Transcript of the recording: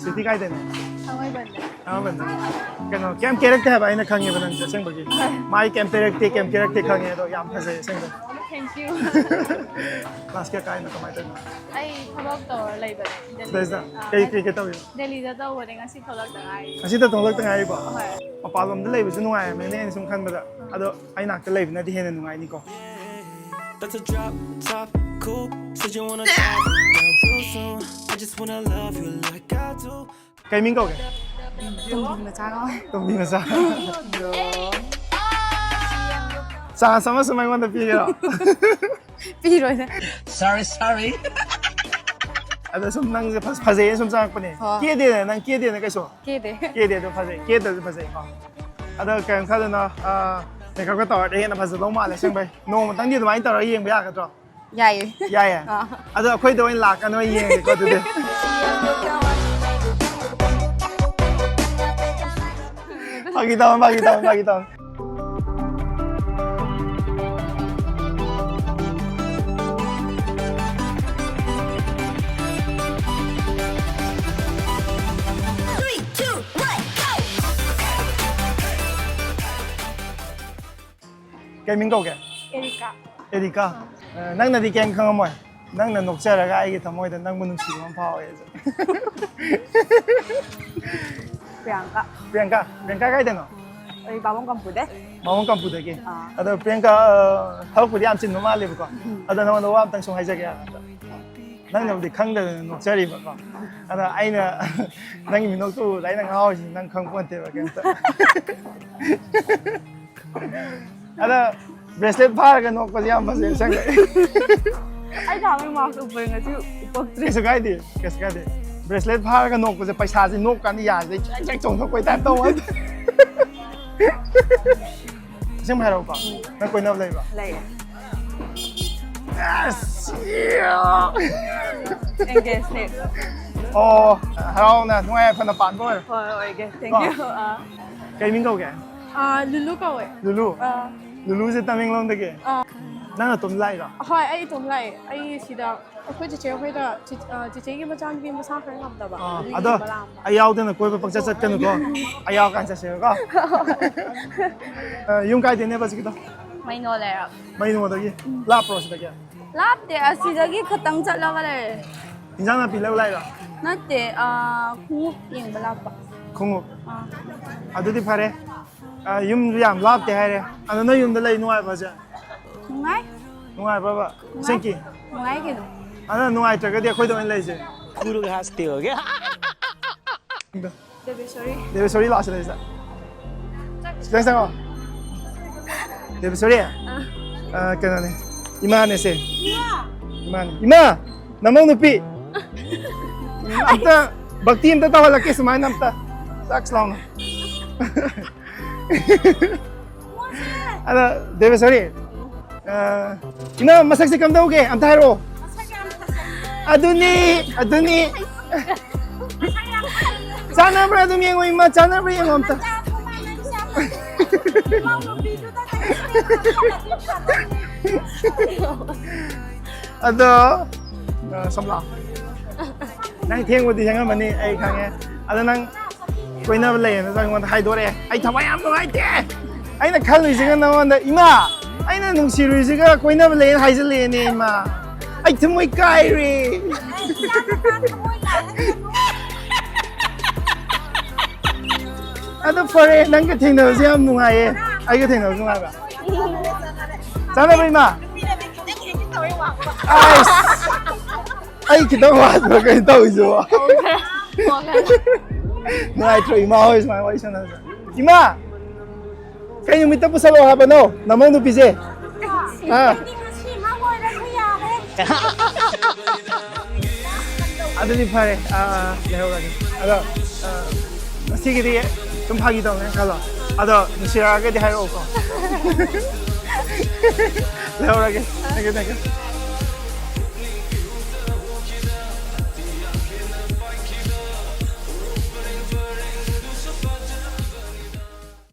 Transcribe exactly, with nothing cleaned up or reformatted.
City ꯀꯥꯏꯗꯩꯅꯣ? ꯊꯥꯡꯃꯩꯕꯟꯗ꯫ ꯊꯥꯡꯃꯩꯕꯟꯗꯒꯤ꯫ ꯀꯩꯅꯣ ꯀꯩꯝ ꯀꯦꯔꯛꯇꯦ ꯍꯥꯏꯕ ꯑꯩꯅ ꯈꯪꯉꯦꯕ ꯅꯪꯁꯦ ꯑꯁꯦꯡꯕꯒꯤ꯫ ꯃꯥꯏ ꯀꯩꯝ ꯇꯦꯔꯛꯇꯦ ꯀꯩꯝ ꯀꯦꯔꯛꯇꯦ ꯈꯪꯉꯦ ꯑꯗꯣ ꯌꯥꯝ ꯐꯖꯩ ꯑꯁꯦꯡꯕ꯫ Thank you. ꯀ꯭ꯂꯥꯁ ꯀꯌꯥ ꯀꯥꯏꯅꯣ ꯀꯃꯥꯏꯅ ꯇꯧꯔꯤꯅꯣ? ꯑꯩ ꯊꯕꯛ ꯇꯧꯔ ꯂꯩꯕꯅꯦ꯫ ꯁꯤꯗꯩꯁꯤꯗ ꯑꯥ, ꯀꯩ ꯀꯩ ꯀꯩ ꯇꯧꯔꯤꯅꯣ? ꯗꯦꯜꯂꯤꯗ ꯇꯧꯕꯅꯦ, ꯉꯁꯤ ꯊꯣꯛꯂꯛꯇ ꯉꯥꯏꯔꯤ꯫ ꯉꯁꯤꯗ ꯊꯣꯛꯂꯛꯇ ꯉꯥꯏꯔꯤꯕꯣ? ꯍꯣꯏ꯫ ꯃꯄꯥꯟꯂꯣꯝꯗ ꯂꯩꯕꯁꯨ ꯅꯨꯡꯉꯥꯏꯔꯝꯃꯦꯅꯦ ꯑꯩꯅ ꯁꯨꯝ ꯈꯟꯕꯗ꯫ ꯑꯗꯣ ꯑꯩ ꯅꯥꯛꯇ ꯂꯩꯕꯅꯗꯤ ꯍꯦꯟꯅ ꯅꯨꯡꯉꯥꯏꯅꯤꯀꯣ꯫ That's a drop top coupe. Said you wanna drive it down real soon. I just wanna love you like I do. ꯀꯩ ꯃꯤꯡ ꯀꯧꯒꯦ? ꯇꯣꯝꯕꯤ ꯃꯆꯥ ꯀꯧꯋꯦ꯫ ꯇꯣꯝꯕꯤ ꯃꯆꯥ꯫ ꯆꯥꯟꯁ ꯑꯃ ꯁꯨꯝ ꯑꯩꯉꯣꯟꯗ ꯄꯤꯒꯦꯔꯣ? ꯄꯤꯔꯣꯏꯗ꯫ Sorry, sorry. ꯑꯗꯣ ꯁꯨꯝ ꯅꯪꯁꯦ ꯐꯖ- ꯐꯖꯩꯌꯦꯅ ꯁꯨꯝ ꯆꯪꯉꯛꯄꯅꯦ꯫ ꯍꯣꯏ꯫ ꯀꯦꯗꯦꯅ ꯅꯪ ꯀꯦꯗꯦꯅ ꯀꯩꯁꯨ? ꯀꯦꯗꯦ꯫ ꯀꯦꯗꯦ ꯑꯗꯨꯝ ꯐꯖꯩ꯫ ꯀꯦꯗꯁꯨ ꯐꯖꯩꯀꯣ꯫ ꯑꯗꯣ ꯀꯩꯝ ꯈꯜꯂꯨꯅꯣ, ꯃꯦꯀꯞꯀ ꯇꯧꯔꯗꯤ ꯍꯦꯟꯅ ꯐꯖꯗꯧ ꯃꯥꯜꯂꯦ ꯑꯁꯦꯡꯕꯩ꯫ ꯅꯣꯡꯃꯇꯪꯗꯤ ꯑꯗꯨꯃꯥꯏꯅ ꯇꯧꯔꯒ ꯌꯦꯡꯕ ꯌꯥꯒꯗ꯭ꯔꯣ? ꯌꯥꯏꯌꯦ꯫ ꯌꯥꯏꯌꯦ꯫ ꯑꯥ꯫ ꯑꯗꯣ ꯑꯩꯈꯣꯏꯗ ꯑꯣꯏꯅ ꯂꯥꯛꯀꯅꯣ ꯌꯦꯡꯉꯦꯀꯣ ꯑꯗꯨꯗꯤ꯫ ꯐꯥꯒꯤ ꯇꯧꯕꯅꯤ, ꯐꯥꯒꯤ ꯇꯧꯕꯅꯤ, ꯐꯥꯒꯤ ꯇꯧꯕꯅꯤ꯫ Three, two, one, go! ꯀꯩ ꯃꯤꯡ ꯀꯧꯒꯦ? ꯑꯦꯔꯤꯀꯥ꯫ ꯑꯦꯔꯤꯀꯥ꯫ ꯑ, ꯅꯪꯅꯗꯤ ꯀꯩꯝ ꯈꯪꯉꯝꯃꯣꯏ꯫ ꯅꯪꯅ ꯅꯣꯛꯆꯔꯒ ꯑꯩꯒꯤ ꯊꯃꯣꯏꯗ ꯅꯪꯕꯨ ꯅꯨꯡꯁꯤꯕ ꯑꯃ ꯐꯥꯎꯋꯦ꯫ ꯄ꯭ꯔꯤꯌꯥꯡꯀꯥ꯫ ꯄ꯭ꯔꯤꯌꯥꯡꯀꯥ, ꯄ꯭ꯔꯤꯌꯥꯡꯀꯥ ꯀꯥꯏꯗꯅꯣ? ꯑꯩ ꯕꯥꯕꯣꯟ ꯀꯝꯄꯨꯗꯩ꯫ ꯕꯥꯃꯣꯟ ꯀꯝꯄꯨꯗꯒꯤ꯫ ꯑꯥ꯫ ꯑꯗꯣ ꯄ꯭ꯔꯤꯌꯥꯡꯀꯥ, ꯑ, ꯊꯕꯛꯄꯨꯗꯤ ꯌꯥꯝ ꯆꯤꯟꯕ ꯃꯥꯜꯂꯦꯕꯀꯣ꯫ ꯑꯗꯣ ꯅꯉꯣꯟꯗ ꯋꯥ ꯑꯝꯇꯪ ꯁꯨꯝ ꯍꯥꯏꯖꯒꯦ ꯍꯥꯏꯕꯗ꯫ ꯅꯪꯅꯕꯨꯗꯤ ꯈꯪꯗꯗꯅ ꯅꯣꯛꯆꯔꯤꯕꯀꯣ꯫ ꯑꯗ ꯑꯩꯅ ꯅꯪꯒꯤ ꯃꯤꯅꯣꯛꯇꯨ ꯎꯕꯗ ꯑꯩꯅ ꯉꯥꯎꯔꯤꯁꯤꯅꯤ, ꯅꯪ ꯈꯪꯄꯣꯟꯇꯦꯕ ꯀꯩꯝꯇ꯫ ꯑꯗ ꯕ꯭ꯔꯦꯁꯂꯦꯠ ꯐꯥꯔꯒ ꯅꯣꯛꯄꯁꯦ ꯌꯥꯝ ꯐꯖꯩ ꯑꯁꯦꯡꯕꯩ꯫ ꯑꯩ ꯅꯍꯥꯟꯒꯩ ꯃꯥꯛꯁ ꯎꯞꯄꯩ ꯉꯁꯤ ꯎꯞꯄꯛꯇ꯭ꯔꯦ꯫ ꯀꯩꯁꯨ ꯀꯥꯏꯗꯦ, ꯀꯩꯁꯨ ꯀꯥꯏꯗꯦ꯫ ꯕ꯭ꯔꯦꯁꯂꯦꯠ ꯐꯥꯔꯒ ꯅꯣꯛꯄꯁꯦ ꯄꯩꯁꯥꯁꯦ ꯅꯣꯛꯀꯥꯟꯗ ꯌꯥꯁꯤꯗ ꯆꯦꯛ ꯆꯦꯛ ꯆꯣꯡꯊꯣꯛꯄꯩ ꯇꯥꯏꯞ ꯇꯧꯕ ꯍꯥꯏꯇꯥꯔꯦ꯫ ꯑꯁꯦꯡꯕ ꯍꯥꯏꯔꯛꯎꯀꯣ, ꯅꯪ ꯀꯣꯏꯅꯕ ꯂꯩꯕ꯭ꯔꯣ? ꯂꯩꯌꯦ꯫ ꯑꯁ, ꯌꯥ! ꯑꯦꯡꯒꯦꯖꯅꯦ꯫ ꯑꯣ, ꯍꯔꯥꯎꯅ ꯅꯨꯡꯉꯥꯏ ꯌꯥꯏꯐꯅ ꯄꯥꯟꯕ ꯑꯣꯏꯔꯣ꯫ ꯍꯣꯏ, ꯑꯣꯏꯒꯦ꯫ Thank ꯀꯣ? You. ꯑꯥ꯫ ꯀꯩ ꯃꯤꯡ ꯀꯧꯒꯦ? ꯑꯥ, ꯂꯨꯂꯨ ꯀꯧꯋꯦ꯫ ꯂꯨꯂꯨ? ꯑꯥ꯫ ꯂꯨꯂꯨꯁꯦ ꯇꯃꯦꯡꯂꯣꯡꯗꯒꯤ? ꯑꯥ꯫ ꯅꯪ ꯅꯇꯣꯝ ꯂꯥꯛꯏꯔꯣ? ꯍꯣꯏ, ꯑꯩ ꯏꯇꯣꯝ ꯂꯥꯛꯑꯦ꯫ ꯑꯩ ꯁꯤꯗ ꯑꯩꯈꯣꯏ ꯆꯤꯆꯦ ꯍꯣꯏꯗ ꯆꯤ- ꯑ, ꯆꯤꯆꯦꯒꯤ ꯃꯆꯥꯅꯨꯄꯤ ꯃꯁꯥ ꯈꯔ ꯉꯝꯗꯕ, ꯑꯥ, ꯑꯗꯨꯒꯤ ꯑꯗꯣ ꯌꯦꯡꯕ ꯂꯥꯛꯑꯝꯕ꯫ ꯑꯩ ꯌꯥꯎꯗꯅ ꯀꯣꯏꯕ ꯄꯪꯆꯠ ꯆꯠꯀꯅꯨꯀꯣ꯫ ꯑꯩ ꯌꯥꯎꯔꯀꯥꯟ ꯆꯠꯁꯦꯕꯀꯣ꯫ ꯑ, ꯌꯨꯝ ꯀꯥꯏꯗꯩꯅꯦꯕ ꯍꯧꯖꯤꯛꯀꯤꯗꯣ? ꯃꯩꯅꯣ ꯂꯩꯔꯕ꯫ ꯃꯩꯅꯣꯗꯒꯤ? ꯂꯥꯞꯄ꯭ꯔꯣ ꯁꯤꯗꯒꯤ? ꯂꯥꯞꯇꯦ, ꯑꯁꯤꯗꯒꯤ ꯈꯇꯪ ꯆꯠꯂꯒ ꯂꯩꯔꯦ꯫ ꯏꯟꯖꯥꯡ ꯅꯥꯄꯤ ꯂꯩꯕ ꯂꯥꯛꯏꯔꯣ? ꯅꯠꯇꯦ, ꯑ, ꯈꯣꯡꯎꯞ ꯌꯦꯡꯕ ꯂꯥꯛꯄ꯫ ꯈꯣꯡꯎꯞ? ꯑꯥ, ꯑꯗꯨꯗꯤ ꯐꯔꯦ꯫ ꯑ, ꯌꯨꯝꯁꯨ ꯌꯥꯝ ꯂꯥꯞꯇꯦ ꯍꯥꯏꯔꯦ꯫ ꯑꯗꯣ ꯅꯣꯏ ꯌꯨꯝꯗ ꯂꯩ ꯅꯨꯡꯉꯥꯏꯕ꯭ꯔꯣ ꯍꯧꯖꯤꯛ? ꯅꯨꯡꯉꯥꯏ꯫ ꯅꯨꯡꯉꯥꯏꯕ꯭ꯔꯕ? ꯑꯁꯦꯡꯀꯤ? ꯅꯨꯡꯉꯥꯏ ꯀꯩꯅꯣ꯫ ꯑꯗꯣ ꯅꯨꯡꯉꯥꯏꯇ꯭ꯔꯒꯗꯤ ꯑꯩꯈꯣꯏꯗ ꯑꯣꯏꯅ ꯂꯩꯁꯦ꯫ ꯀꯨꯔꯨꯒ ꯍꯥꯁꯇꯦ ꯍꯣꯒꯦ꯫ ꯗꯦꯕꯦꯁꯣꯔꯤ꯫ ꯗꯦꯕꯦꯁꯣꯔꯤ ꯂꯥꯛꯑꯣꯁꯦ ꯂꯩꯁꯦ꯫ ꯈꯤꯇꯪ ꯆꯪꯉꯣ꯫ ꯗꯦꯕꯦꯁꯣꯔꯤ? ꯑ, ꯀꯩꯅꯣꯅꯦ꯫ ꯏꯃꯥꯅꯦ ꯁꯦ꯫ ꯏꯃꯥꯅꯦ꯫ ꯏꯃꯥ! ꯅꯃꯧ ꯅꯨꯄꯤ! ꯑꯝꯇ ꯚꯛꯇꯤ ꯑꯝꯇ ꯇꯧꯍꯜꯂꯛꯀꯦ ꯁꯨꯃꯥꯏꯅ ꯑꯝꯇ꯫ ꯆꯥꯛ ꯂꯥꯎꯅ꯫ ꯑꯗ ꯗꯦꯕꯦꯁꯣꯔꯤ, ꯑ, ꯏꯃꯥ ꯃꯁꯛꯁꯦ ꯀꯝꯗꯧꯒꯦ? ꯑꯝꯇ ꯍꯥꯏꯔꯛꯑꯣ꯫ ꯑꯗꯨꯅꯤ, ꯑꯗꯨꯅꯤ꯫ ꯆꯥꯟꯅꯕ꯭ꯔꯥ ꯑꯗꯨꯝ ꯌꯦꯡꯉꯣ ꯏꯃꯥ, ꯆꯥꯟꯅꯕ꯭ꯔꯥ ꯌꯦꯡꯉꯣ ꯑꯝꯇ꯫ ꯑꯗꯣ, ꯑ, ꯁꯣꯝ ꯂꯥꯛꯑꯣ꯫ ꯅꯪ ꯊꯦꯡꯕꯨꯗꯤ ꯊꯦꯡꯉꯝꯃꯅꯤ, ꯑꯩ ꯈꯪꯉꯦ꯫ ꯑꯗꯣ ꯅꯪ ꯀꯣꯏꯅꯕ ꯂꯩꯌꯦꯅꯁꯨ ꯑꯩꯉꯣꯟꯗ ꯍꯥꯏꯗꯣꯔꯛꯑꯦ꯫ ꯑꯩ ꯊꯋꯥꯏ ꯌꯥꯝ ꯅꯨꯡꯉꯥꯏꯇꯦ꯫ ꯑꯩꯅ ꯈꯜꯂꯨꯏꯁꯤꯒ ꯅꯉꯣꯟꯗ, ꯏꯃꯥ, ꯑꯩꯅ ꯅꯨꯡꯁꯤꯔꯨꯏꯁꯤꯒ ꯀꯣꯏꯅꯕ ꯂꯩꯌꯦꯅ ꯍꯥꯏꯖꯤꯜꯂꯛꯑꯦꯅꯦ, ꯏꯃꯥ꯫ ꯑꯩ ꯊꯃꯣꯏ ꯀꯥꯏꯔꯦ꯫ ꯑꯗꯣ ꯐꯔꯦ, ꯅꯪꯒ ꯊꯦꯡꯅꯕꯁꯦ ꯌꯥꯝ ꯅꯨꯡꯉꯥꯏꯌꯦ꯫ ꯑꯩꯒ ꯊꯦꯡꯅꯕꯁꯦ ꯅꯨꯡꯉꯥꯏꯕ꯭ꯔꯥ? ꯆꯥꯟꯅꯕ꯭ꯔꯥ, ꯏꯃꯥ? ꯑꯩꯁ! ꯑꯩ ꯈꯤꯇꯪ ꯋꯥꯠꯄ꯭ꯔꯥ ꯀꯩꯅꯣ ꯇꯧꯔꯤꯁꯤꯕꯣ? ꯅꯨꯡꯉꯥꯏꯇ꯭ꯔꯣ ꯏꯃꯥ ꯍꯣꯏ ꯁꯨꯃꯥꯏꯅ ꯋꯥꯔꯤ ꯁꯥꯟꯅꯕꯁꯦ? ꯏꯃꯥ! ꯀꯩ ꯅꯨꯃꯤꯠꯇ ꯄꯨꯁꯜꯂꯛꯑꯣ ꯍꯥꯏꯕꯅꯣ ꯅꯃꯧ ꯅꯨꯄꯤꯁꯦ? ꯑꯥ꯫ ꯑꯗꯨꯗꯤ ꯐꯔꯦ, ꯑꯥ, ꯑꯥ, ꯂꯩꯍꯧꯔꯒꯦ꯫ ꯑꯗꯣ, ꯑꯥ, ꯉꯁꯤꯒꯤꯗꯤ ꯁꯨꯝ ꯐꯥꯒꯤ ꯇꯧꯅꯦ ꯈꯜꯂꯣ꯫ ꯑꯗꯣ ꯅꯨꯡꯁꯤꯔꯛꯑꯒꯗꯤ ꯍꯥꯏꯔꯛꯑꯣꯀꯣ꯫ ꯂꯩꯍꯧꯔꯒꯦ꯫ Thank you, thank you.